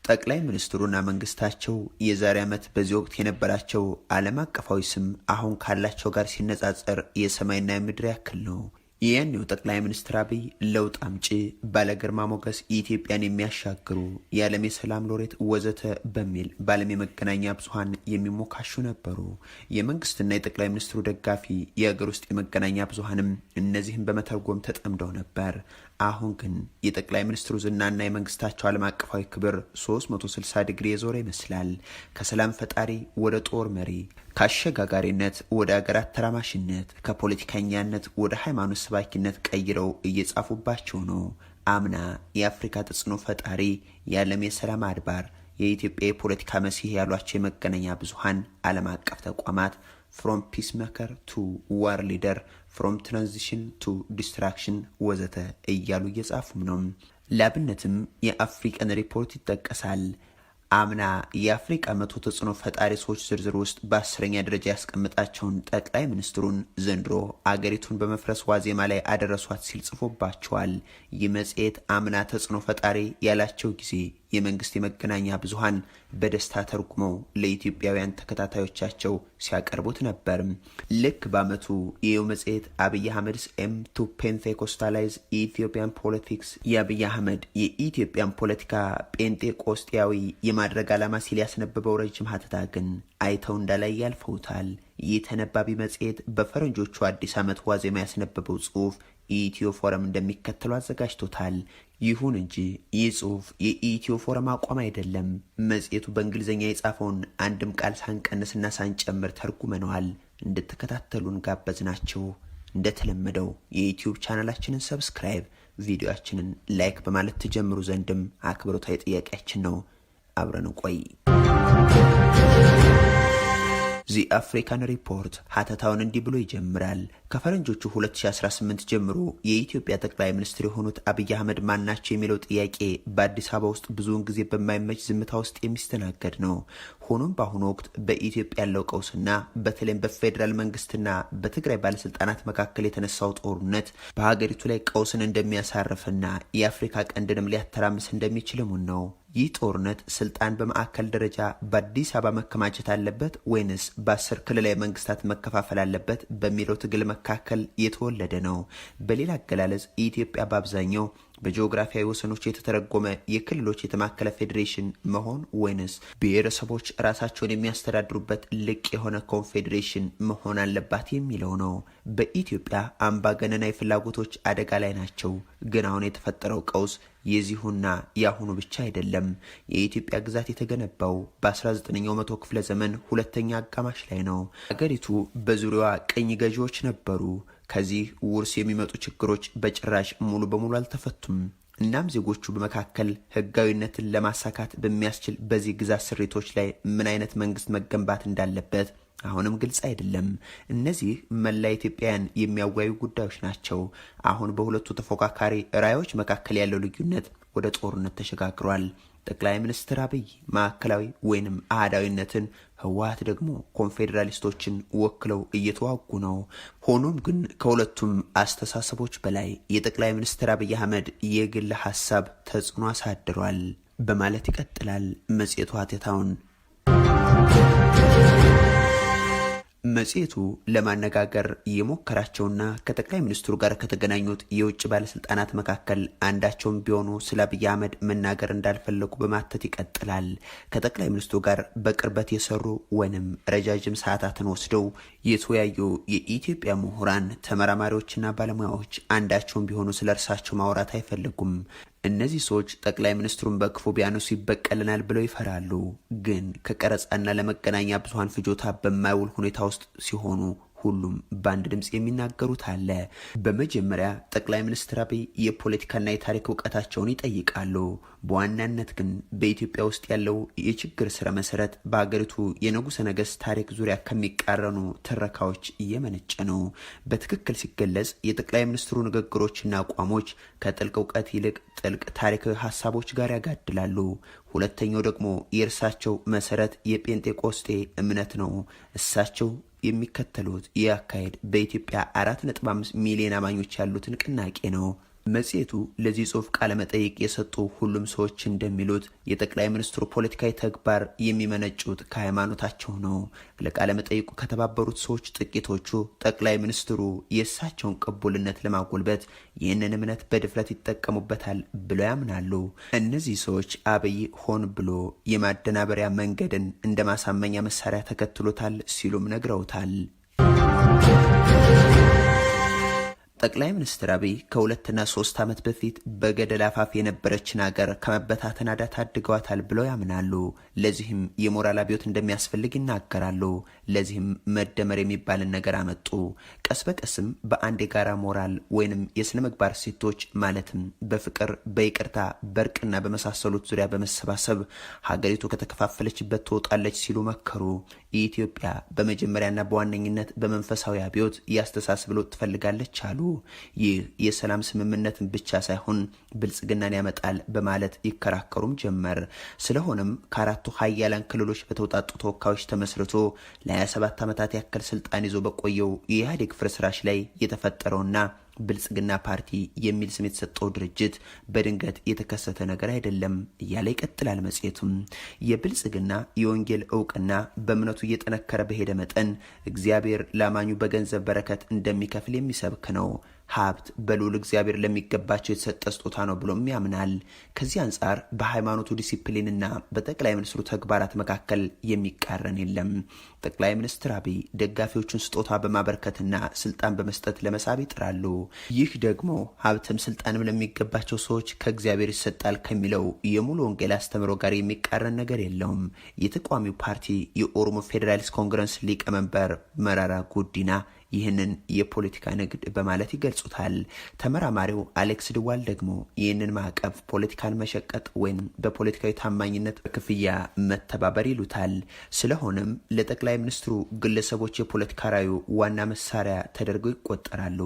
ጠቅላይ ሚኒስትሩና መንግስታቸው የዛሬ ዓመት በዚህ ወቅት የነበራቸው ዓለም አቀፋዊ ስም አሁን ካላቸው ጋር ሲነጻጸር የሰማይና የምድር ያክል ነው። የያኔው ጠቅላይ ሚኒስትር አብይ ለውጥ አምጪ፣ ባለግርማ ሞገስ፣ ኢትዮጵያን የሚያሻግሩ፣ የዓለም የሰላም ሎሬት ወዘተ በሚል በዓለም የመገናኛ ብዙኃን የሚሞካሹ ነበሩ። የመንግስትና የጠቅላይ ሚኒስትሩ ደጋፊ የሀገር ውስጥ የመገናኛ ብዙኃንም እነዚህን በመተርጎም ተጠምደው ነበር። አሁን ግን የጠቅላይ ሚኒስትሩ ዝናና የመንግስታቸው ዓለም አቀፋዊ ክብር 360 ዲግሪ የዞረ ይመስላል። ከሰላም ፈጣሪ ወደ ጦር መሪ፣ ከአሸጋጋሪነት ወደ አገራት ተራማሽነት፣ ከፖለቲከኛነት ወደ ሃይማኖት ሰባኪነት ቀይረው እየጻፉባቸው ነው። አምና የአፍሪካ ተጽዕኖ ፈጣሪ፣ የዓለም የሰላም አድባር፣ የኢትዮጵያ የፖለቲካ መሲህ ያሏቸው የመገናኛ ብዙኃን ዓለም አቀፍ ተቋማት "from peacemaker to war leader፣ from transition to destruction" ወዘተ እያሉ እየጻፉም ነው። ለአብነትም የ African Report ይጠቀሳል። አምና የአፍሪቃ 100 ተጽዕኖ ፈጣሪ ሰዎች ዝርዝር ውስጥ በ10ኛ ደረጃ ያስቀመጣቸውን ጠቅላይ ሚኒስትሩን ዘንድሮ አገሪቱን በመፍረስ ዋዜማ ላይ አደረሷት ሲል ጽፎባቸዋል። ይህ መጽሔት አምና ተጽዕኖ ፈጣሪ ያላቸው ጊዜ የመንግስት የመገናኛ ብዙሃን በደስታ ተርጉመው ለኢትዮጵያውያን ተከታታዮቻቸው ሲያቀርቡት ነበር። ልክ በአመቱ ይኸው መጽሔት "Abiy Ahmed's aim to Pentecostalize Ethiopian politics"፣ የአብይ አህመድ የኢትዮጵያን ፖለቲካ ጴንጤቆስጤያዊ የማድረግ ዓላማ ሲል ያስነበበው ረጅም ሀተታ ግን አይተው እንዳላይ ያልፈውታል። ይህ ተነባቢ መጽሔት በፈረንጆቹ አዲስ ዓመት ዋዜማ ያስነበበው ጽሁፍ ኢትዮ ፎረም እንደሚከተለው አዘጋጅቶታል። ይሁን እንጂ ይህ ጽሁፍ የኢትዮ ፎረም አቋም አይደለም። መጽሔቱ በእንግሊዝኛ የጻፈውን አንድም ቃል ሳንቀንስና ሳንጨምር ተርጉመነዋል። እንድትከታተሉን ጋበዝናችሁ። እንደተለመደው የ YouTube ቻናላችንን subscribe፣ ቪዲዮአችንን like በማለት ትጀምሩ ዘንድም አክብሮታዊ ጥያቄያችን ነው። አብረን እንቆይ። The African Report ሀተታውን እንዲህ ብሎ ይጀምራል። ከፈረንጆቹ 2018 ጀምሮ የኢትዮጵያ ጠቅላይ ሚኒስትር የሆኑት አብይ አህመድ ማን ናቸው የሚለው ጥያቄ በአዲስ አበባ ውስጥ ብዙውን ጊዜ በማይመች ዝምታ ውስጥ የሚስተናገድ ነው። ሆኖም በአሁኑ ወቅት በኢትዮጵያ ያለው ቀውስና በተለይም በፌዴራል መንግስትና በትግራይ ባለስልጣናት መካከል የተነሳው ጦርነት በሀገሪቱ ላይ ቀውስን እንደሚያሳርፍና የአፍሪካ ቀንድንም ሊያተራምስ እንደሚችል እሙን ነው። ይህ ጦርነት ስልጣን በማዕከል ደረጃ በአዲስ አበባ መከማቸት አለበት ወይንስ በ10 ክልላዊ መንግስታት መከፋፈል አለበት በሚለው ትግል መካከል የተወለደ ነው። በሌላ አገላለጽ ኢትዮጵያ በአብዛኛው በጂኦግራፊያዊ ወሰኖች የተተረጎመ የክልሎች የተማከለ ፌዴሬሽን መሆን ወይንስ ብሔረሰቦች ራሳቸውን የሚያስተዳድሩበት ልቅ የሆነ ኮንፌዴሬሽን መሆን አለባት የሚለው ነው። በኢትዮጵያ አምባገነናዊ ፍላጎቶች አደጋ ላይ ናቸው። ግን አሁን የተፈጠረው ቀውስ የዚሁና የአሁኑ ብቻ አይደለም። የኢትዮጵያ ግዛት የተገነባው በ19ኛው መቶ ክፍለ ዘመን ሁለተኛ አጋማሽ ላይ ነው። አገሪቱ በዙሪያዋ ቅኝ ገዢዎች ነበሩ። ከዚህ ውርስ የሚመጡ ችግሮች በጭራሽ ሙሉ በሙሉ አልተፈቱም። እናም ዜጎቹ በመካከል ህጋዊነትን ለማሳካት በሚያስችል በዚህ ግዛት ስሪቶች ላይ ምን አይነት መንግስት መገንባት እንዳለበት አሁንም ግልጽ አይደለም። እነዚህ መላ ኢትዮጵያውያን የሚያወያዩ ጉዳዮች ናቸው። አሁን በሁለቱ ተፎካካሪ ራዕዮች መካከል ያለው ልዩነት ወደ ጦርነት ተሸጋግሯል። ጠቅላይ ሚኒስትር አብይ ማዕከላዊ ወይንም አህዳዊነትን፣ ህወሀት ደግሞ ኮንፌዴራሊስቶችን ወክለው እየተዋጉ ነው። ሆኖም ግን ከሁለቱም አስተሳሰቦች በላይ የጠቅላይ ሚኒስትር አብይ አህመድ የግል ሀሳብ ተጽዕኖ አሳድሯል በማለት ይቀጥላል መጽሔቱ ሀተታውን። መጽሔቱ ለማነጋገር የሞከራቸውና ከጠቅላይ ሚኒስትሩ ጋር ከተገናኙት የውጭ ባለስልጣናት መካከል አንዳቸውም ቢሆኑ ስለ አብይ አህመድ መናገር እንዳልፈለጉ በማተት ይቀጥላል። ከጠቅላይ ሚኒስትሩ ጋር በቅርበት የሰሩ ወይንም ረጃጅም ሰዓታትን ወስደው የተወያዩ የኢትዮጵያ ምሁራን፣ ተመራማሪዎችና ባለሙያዎች አንዳቸውም ቢሆኑ ስለ እርሳቸው ማውራት አይፈልጉም። እነዚህ ሰዎች ጠቅላይ ሚኒስትሩን በክፉ ቢያነሱ ይበቀልናል ብለው ይፈራሉ። ግን ከቀረጻና ለመገናኛ ብዙኃን ፍጆታ በማይውል ሁኔታ ውስጥ ሲሆኑ ሁሉም በአንድ ድምፅ የሚናገሩት አለ። በመጀመሪያ ጠቅላይ ሚኒስትር አብይ የፖለቲካና የታሪክ እውቀታቸውን ይጠይቃሉ። በዋናነት ግን በኢትዮጵያ ውስጥ ያለው የችግር ስረ መሰረት በሀገሪቱ የንጉሠ ነገሥት ታሪክ ዙሪያ ከሚቃረኑ ትረካዎች እየመነጨ ነው። በትክክል ሲገለጽ የጠቅላይ ሚኒስትሩ ንግግሮችና አቋሞች ከጥልቅ እውቀት ይልቅ ጥልቅ ታሪካዊ ሀሳቦች ጋር ያጋድላሉ። ሁለተኛው ደግሞ የእርሳቸው መሰረት የጴንጤቆስጤ እምነት ነው። እሳቸው የሚከተሉት ይህ አካሄድ በኢትዮጵያ 4.5 ሚሊዮን አማኞች ያሉት ንቅናቄ ነው። መጽሔቱ ለዚህ ጽሁፍ ቃለመጠይቅ የሰጡ ሁሉም ሰዎች እንደሚሉት የጠቅላይ ሚኒስትሩ ፖለቲካዊ ተግባር የሚመነጩት ከሃይማኖታቸው ነው። ለቃለመጠይቁ ከተባበሩት ሰዎች ጥቂቶቹ ጠቅላይ ሚኒስትሩ የእሳቸውን ቅቡልነት ለማጎልበት ይህንን እምነት በድፍረት ይጠቀሙበታል ብለው ያምናሉ። እነዚህ ሰዎች አብይ ሆን ብሎ የማደናበሪያ መንገድን እንደ ማሳመኛ መሳሪያ ተከትሎታል ሲሉም ነግረውታል። ጠቅላይ ሚኒስትር አብይ ከ2ና 3 ዓመት በፊት በገደል አፋፍ የነበረችን ሀገር ከመበታተን አዳ ታድገዋታል ብለው ያምናሉ። ለዚህም የሞራል አብዮት እንደሚያስፈልግ ይናገራሉ። ለዚህም መደመር የሚባልን ነገር አመጡ። ቀስ በቀስም በአንድ የጋራ ሞራል ወይንም የስነ ምግባር እሴቶች ማለትም በፍቅር፣ በይቅርታ፣ በእርቅና በመሳሰሉት ዙሪያ በመሰባሰብ ሀገሪቱ ከተከፋፈለችበት ትወጣለች ሲሉ መከሩ። የኢትዮጵያ በመጀመሪያና በዋነኝነት በመንፈሳዊ አብዮት ያስተሳስብ ለውጥ ትፈልጋለች አሉ። ይህ የሰላም ስምምነትን ብቻ ሳይሆን ብልጽግናን ያመጣል በማለት ይከራከሩም ጀመር። ስለሆነም ከአራቱ ሀያላን ክልሎች በተውጣጡ ተወካዮች ተመስርቶ ለ27 ዓመታት ያክል ስልጣን ይዞ በቆየው የኢህአዴግ ፍርስራሽ ላይ የተፈጠረውና ብልጽግና ፓርቲ የሚል ስም የተሰጠው ድርጅት በድንገት የተከሰተ ነገር አይደለም እያለ ይቀጥላል መጽሔቱም። የብልጽግና የወንጌል እውቅና በእምነቱ እየጠነከረ በሄደ መጠን እግዚአብሔር ላማኙ በገንዘብ በረከት እንደሚከፍል የሚሰብክ ነው። ሀብት በልዑል እግዚአብሔር ለሚገባቸው የተሰጠ ስጦታ ነው ብሎም ያምናል። ከዚህ አንጻር በሃይማኖቱ ዲሲፕሊንና በጠቅላይ ሚኒስትሩ ተግባራት መካከል የሚቃረን የለም። ጠቅላይ ሚኒስትር አብይ ደጋፊዎቹን ስጦታ በማበርከትና ስልጣን በመስጠት ለመሳብ ይጥራሉ። ይህ ደግሞ ሀብትም ስልጣንም ለሚገባቸው ሰዎች ከእግዚአብሔር ይሰጣል ከሚለው የሙሉ ወንጌል አስተምህሮ ጋር የሚቃረን ነገር የለውም። የተቃዋሚው ፓርቲ የኦሮሞ ፌዴራሊስት ኮንግረስ ሊቀመንበር መራራ ጉዲና ይህንን የፖለቲካ ንግድ በማለት ይገልጹታል። ተመራማሪው አሌክስ ድዋል ደግሞ ይህንን ማዕቀፍ ፖለቲካን መሸቀጥ ወይም በፖለቲካዊ ታማኝነት ክፍያ መተባበር ይሉታል። ስለሆነም ለጠቅላይ ሚኒስትሩ ግለሰቦች የፖለቲካ ራዕዩ ዋና መሳሪያ ተደርገው ይቆጠራሉ።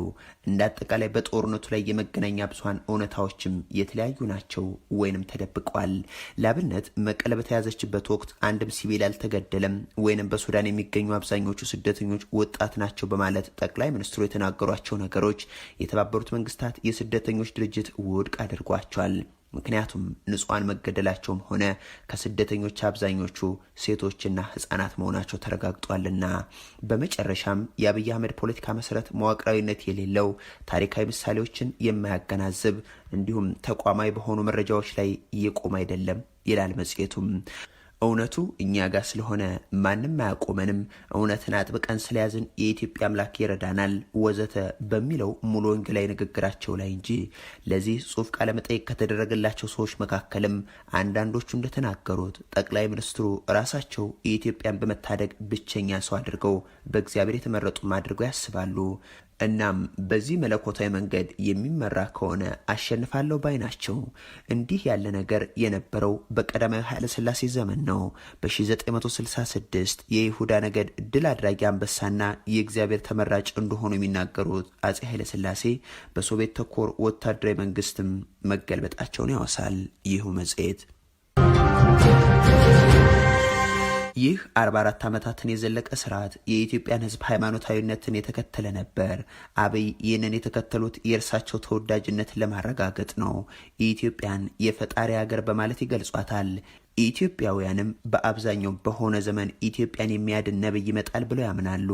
እንደ አጠቃላይ በጦርነቱ ላይ የመገናኛ ብዙኃን እውነታዎችም የተለያዩ ናቸው ወይንም ተደብቀዋል። ለአብነት መቀለ በተያዘችበት ወቅት አንድም ሲቪል አልተገደለም ወይንም በሱዳን የሚገኙ አብዛኞቹ ስደተኞች ወጣት ናቸው በማለት ጠቅላይ ሚኒስትሩ የተናገሯቸው ነገሮች የተባበሩት መንግስታት የስደተኞች ድርጅት ውድቅ አድርጓቸዋል። ምክንያቱም ንጹሐን መገደላቸውም ሆነ ከስደተኞች አብዛኞቹ ሴቶችና ህጻናት መሆናቸው ተረጋግጧልና። በመጨረሻም የአብይ አህመድ ፖለቲካ መሰረት መዋቅራዊነት የሌለው፣ ታሪካዊ ምሳሌዎችን የማያገናዝብ እንዲሁም ተቋማዊ በሆኑ መረጃዎች ላይ እየቆመ አይደለም ይላል መጽሔቱም። እውነቱ እኛ ጋር ስለሆነ ማንም አያቆመንም፣ እውነትን አጥብቀን ስለያዝን የኢትዮጵያ አምላክ ይረዳናል ወዘተ በሚለው ሙሉ ወንጌላዊ ንግግራቸው ላይ እንጂ። ለዚህ ጽሁፍ ቃለመጠይቅ ከተደረገላቸው ሰዎች መካከልም አንዳንዶቹ እንደተናገሩት ጠቅላይ ሚኒስትሩ ራሳቸው የኢትዮጵያን በመታደግ ብቸኛ ሰው አድርገው በእግዚአብሔር የተመረጡም አድርገው ያስባሉ። እናም በዚህ መለኮታዊ መንገድ የሚመራ ከሆነ አሸንፋለሁ ባይ ናቸው። እንዲህ ያለ ነገር የነበረው በቀዳማዊ ኃይለሥላሴ ዘመን ነው። በ1966 የይሁዳ ነገድ ድል አድራጊ አንበሳና የእግዚአብሔር ተመራጭ እንደሆኑ የሚናገሩት አጼ ኃይለሥላሴ በሶቪየት ተኮር ወታደራዊ መንግስትም መገልበጣቸውን ያወሳል ይሁ መጽሔት። ይህ 44 ዓመታትን የዘለቀ ስርዓት የኢትዮጵያን ሕዝብ ሃይማኖታዊነትን የተከተለ ነበር። አብይ ይህንን የተከተሉት የእርሳቸው ተወዳጅነት ለማረጋገጥ ነው። የኢትዮጵያን የፈጣሪ ሀገር በማለት ይገልጿታል። ኢትዮጵያውያንም በአብዛኛው በሆነ ዘመን ኢትዮጵያን የሚያድን ነብይ ይመጣል ብለው ያምናሉ።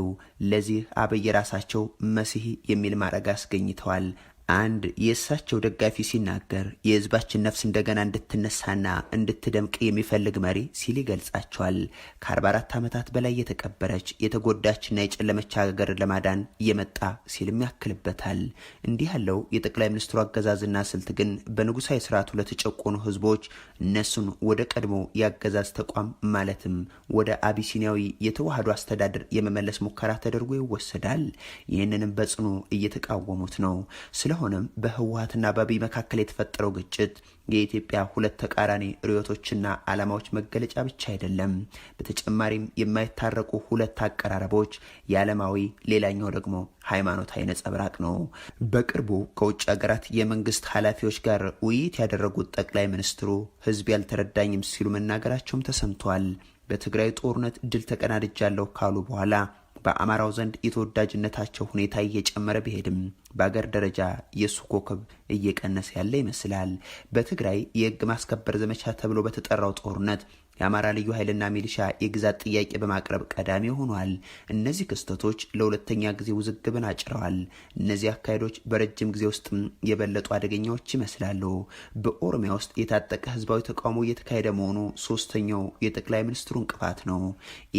ለዚህ አብይ ራሳቸው መሲህ የሚል ማዕረግ አስገኝተዋል። አንድ የእሳቸው ደጋፊ ሲናገር የህዝባችን ነፍስ እንደገና እንድትነሳና እንድትደምቅ የሚፈልግ መሪ ሲል ይገልጻቸዋል። ከ44 ዓመታት በላይ የተቀበረች፣ የተጎዳችና የጨለመች ሀገር ለማዳን የመጣ ሲልም ያክልበታል። እንዲህ ያለው የጠቅላይ ሚኒስትሩ አገዛዝና ስልት ግን በንጉሳዊ ስርዓቱ ለተጨቆኑ ህዝቦች እነሱን ወደ ቀድሞ የአገዛዝ ተቋም ማለትም ወደ አቢሲኒያዊ የተዋህዶ አስተዳደር የመመለስ ሙከራ ተደርጎ ይወሰዳል። ይህንንም በጽኑ እየተቃወሙት ነው። ስለሆነም በህወሀትና በአብይ መካከል የተፈጠረው ግጭት የኢትዮጵያ ሁለት ተቃራኒ ርዕዮቶችና ዓላማዎች መገለጫ ብቻ አይደለም። በተጨማሪም የማይታረቁ ሁለት አቀራረቦች፣ የዓለማዊ ሌላኛው ደግሞ ሃይማኖታዊ ነጸብራቅ ነው። በቅርቡ ከውጭ ሀገራት የመንግስት ኃላፊዎች ጋር ውይይት ያደረጉት ጠቅላይ ሚኒስትሩ ህዝብ ያልተረዳኝም ሲሉ መናገራቸውም ተሰምቷል። በትግራይ ጦርነት ድል ተቀናድጃለሁ ካሉ በኋላ በአማራው ዘንድ የተወዳጅነታቸው ሁኔታ እየጨመረ ቢሄድም በአገር ደረጃ የእሱ ኮከብ እየቀነሰ ያለ ይመስላል። በትግራይ የህግ ማስከበር ዘመቻ ተብሎ በተጠራው ጦርነት የአማራ ልዩ ኃይልና ሚሊሻ የግዛት ጥያቄ በማቅረብ ቀዳሚ ሆኗል። እነዚህ ክስተቶች ለሁለተኛ ጊዜ ውዝግብን አጭረዋል። እነዚህ አካሄዶች በረጅም ጊዜ ውስጥም የበለጡ አደገኛዎች ይመስላሉ። በኦሮሚያ ውስጥ የታጠቀ ህዝባዊ ተቃውሞ እየተካሄደ መሆኑ ሶስተኛው የጠቅላይ ሚኒስትሩ እንቅፋት ነው።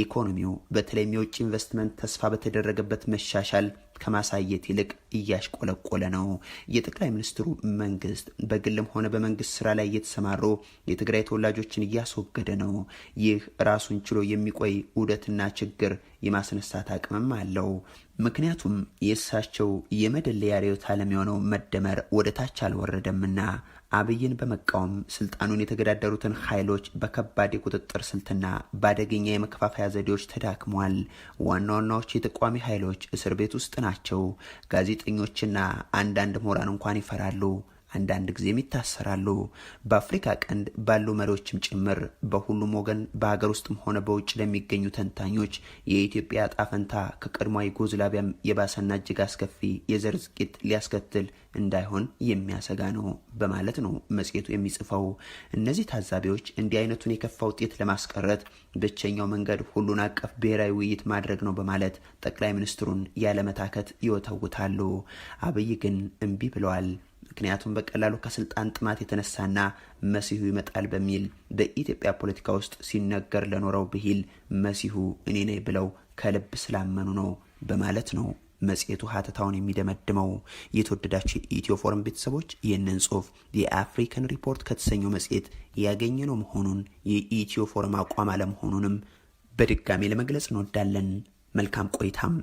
ኢኮኖሚው በተለይም የውጭ ኢንቨስትመንት ተስፋ በተደረገበት መሻሻል ከማሳየት ይልቅ እያሽቆለቆለ ነው። የጠቅላይ ሚኒስትሩ መንግስት በግልም ሆነ በመንግስት ስራ ላይ እየተሰማሩ የትግራይ ተወላጆችን እያስወገደ ነው። ይህ ራሱን ችሎ የሚቆይ ውደትና ችግር የማስነሳት አቅምም አለው። ምክንያቱም የእሳቸው የመደለያ ርዕዮተ ዓለም የሆነው መደመር ወደ ታች አልወረደምና አብይን በመቃወም ስልጣኑን የተገዳደሩትን ኃይሎች በከባድ የቁጥጥር ስልትና በአደገኛ የመከፋፈያ ዘዴዎች ተዳክሟል። ዋና ዋናዎች የተቃዋሚ ኃይሎች እስር ቤት ውስጥ ናቸው። ጋዜጠኞችና አንዳንድ ምሁራን እንኳን ይፈራሉ። አንዳንድ ጊዜም ይታሰራሉ። በአፍሪካ ቀንድ ባሉ መሪዎችም ጭምር በሁሉም ወገን በሀገር ውስጥም ሆነ በውጭ ለሚገኙ ተንታኞች የኢትዮጵያ ዕጣ ፈንታ ከቀድሞ ዩጎዝላቪያም የባሰና እጅግ አስከፊ የዘር እልቂት ሊያስከትል እንዳይሆን የሚያሰጋ ነው በማለት ነው መጽሔቱ የሚጽፈው። እነዚህ ታዛቢዎች እንዲህ አይነቱን የከፋ ውጤት ለማስቀረት ብቸኛው መንገድ ሁሉን አቀፍ ብሔራዊ ውይይት ማድረግ ነው በማለት ጠቅላይ ሚኒስትሩን ያለመታከት ይወተውታሉ። አብይ ግን እምቢ ብለዋል። ምክንያቱም በቀላሉ ከስልጣን ጥማት የተነሳና መሲሁ ይመጣል በሚል በኢትዮጵያ ፖለቲካ ውስጥ ሲነገር ለኖረው ብሂል መሲሁ እኔ ነኝ ብለው ከልብ ስላመኑ ነው በማለት ነው መጽሔቱ ሀተታውን የሚደመድመው። የተወደዳችሁ የኢትዮ ፎረም ቤተሰቦች፣ ይህንን ጽሁፍ የአፍሪካን ሪፖርት ከተሰኘው መጽሔት ያገኘነው መሆኑን፣ የኢትዮ ፎረም አቋም አለመሆኑንም በድጋሚ ለመግለጽ እንወዳለን። መልካም ቆይታም።